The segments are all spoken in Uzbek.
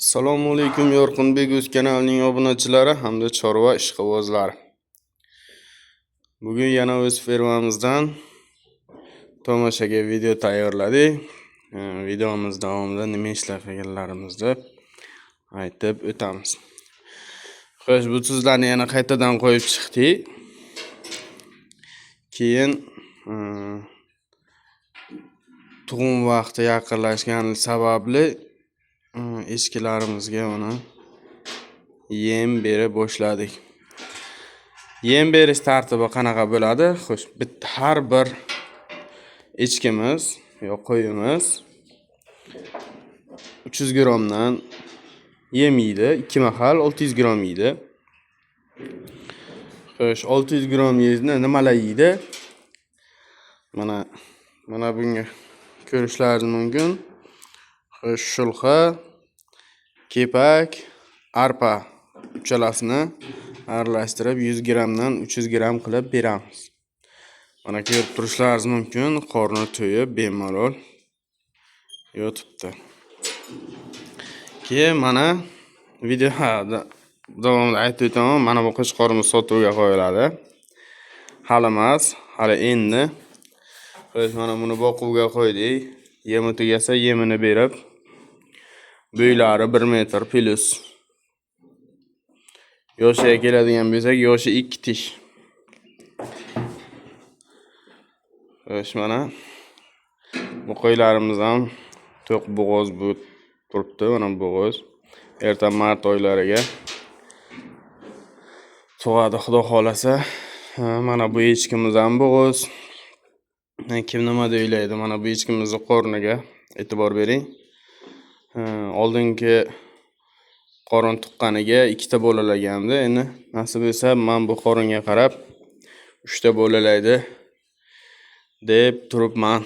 Assalomu alaykum Yorqinbek o'z kanalining obunachilari hamda chorva ishqibozlari. Bugun yana o'z fermamizdan tomoshaga video tayyorladik. Videomiz davomida nima ishlar qilganlarimizni aytib o'tamiz. Xo'sh, bu tuzlarni yana qaytadan qo'yib chiqdik. Keyin tug'um vaqti yaqinlashgani sababli echkilarimizga uni yem berib boshladik. Yem berish tartibi qanaqa bo'ladi? Xo'sh, bitta har bir echkimiz yo qo'yimiz 300 grammdan yem yeydi. 2 mahal 600 gramm yeydi. Xo'sh, 600 gramm yeydi, nimalar yeydi? Mana bunga ko'rishlaringiz mumkin. Xo'sh, shulxa, kepak, arpa uchalasini aralashtirib 100 grammdan 300 gramm qilib beramiz. Mana ko'rib turishlaringiz mumkin, qorni to'yib bemalol yotibdi. Keyin mana video davomida aytib o'taman, mana bu qo'chqorimiz sotuvga qo'yiladi. Hali emas, hali endi. Xo'sh, mana buni boquvga qo'ydik. Yemi tugasa yemini berib, bo'ylari 1 metr plus. Yoshiga keladigan bo'lsak, yoshi 2 tish. Xo'sh, mana bu qo'ylarimiz ham to'q bo'g'oz bu turibdi, mana bo'g'oz. Erta mart oylariga tug'adi, xudo xolasa. Mana bu echkimiz ham bo'g'oz. Kim nima deylaydi? Mana bu echkimizni qorniga e'tibor bering. Oldingi qorin tuqqaniga 2 ta bolalagandi. Endi nasib bo'lsa, men bu qoringa qarab 3 ta bolalaydi deb turibman.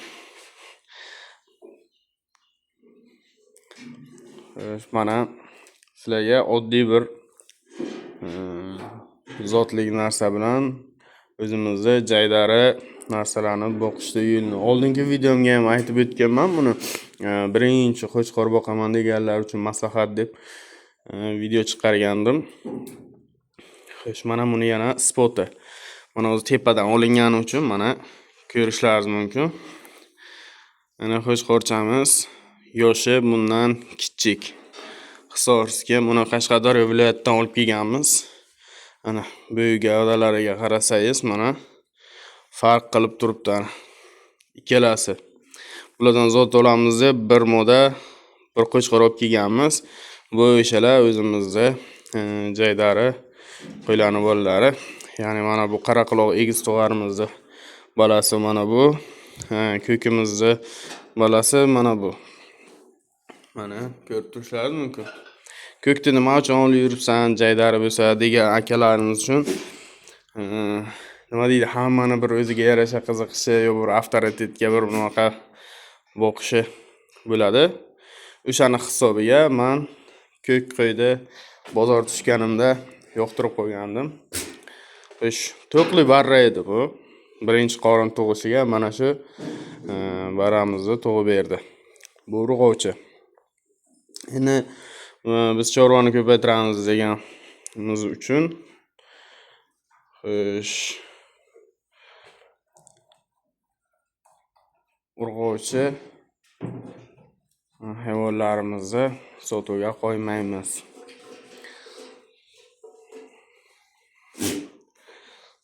Mana sizlarga oddiy bir zotli narsa bilan o'zimizni jaydari narsalarni boqishda yo'lini. Oldingi videomga ham aytib o'tganman buni. Birinchi qo'chqor boqaman deganlar uchun maslahat deb video chiqargandim. Xo'sh, mana buni yana isboti. Mana o'zi tepadan olingani uchun mana ko'rishlaringiz mumkin. Mana qo'chqorchamiz yoshi bundan kichik. Hisorsga buni Qashqadaryo viloyatidan olib kelganmiz. Ana bo'y gavdalariga qarasangiz, mana farq qilib turibdi ikkalasi. Bulardan zot olamiz deb bir moda bir qo'chqor olib kelganmiz. Bu o'shalar o'zimizni jaydari qo'ylarning bolalari. Ya'ni mana bu qoraquloq egiz tug'arimizni bolasi mana bu, ko'kimizni bolasi mana bu. Mana ko'rib turishlaringiz mumkin. Ko'kni nima uchun olib yuribsan, jaydari bo'lsa degan akalarimiz uchun nima deydi, hammani bir o'ziga yarasha qiziqishi yo bir avtoritetga bir bunaqa boqishi bo'ladi. O'shani hisobiga men ko'k qo'yni bozor tushganimda yoqtirib qo'ygandim. Xo'sh, to'qli barra edi bu. Birinchi qorin tug'ishiga mana shu barramizni tug'ib berdi. Bu urg'ochi. Endi biz chorvani ko'paytiramiz deganimiz uchun xo'sh, urg'ochi hayvonlarimizni sotuvga qo'ymaymiz.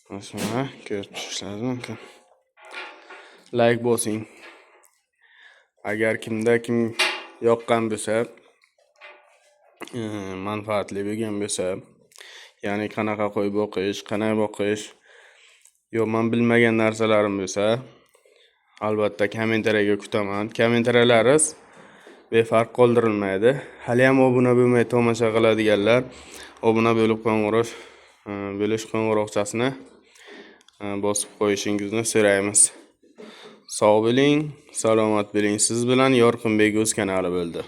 Mana ko'rib turishlaringiz mumkin. Like bosing. Agar kimda kim yoqqan bo'lsa, manfaatli bo'lgan bo'lsa, ya'ni qanaqa qo'y boqish, qanday boqish, yo men bilmagan narsalarim bo'lsa, albatta kommentariyaga kutaman. Kommentariyalarimiz befarq qoldirilmaydi. Hali ham obuna bo'lmay tomosha qiladiganlar obuna bo'lib qo'ng'iroq bo'lish qo'ng'iroqchasini bosib qo'yishingizni so'raymiz. Sog' bo'ling, salomat bo'ling. Siz bilan Yorqinbek o'z kanali bo'ldi.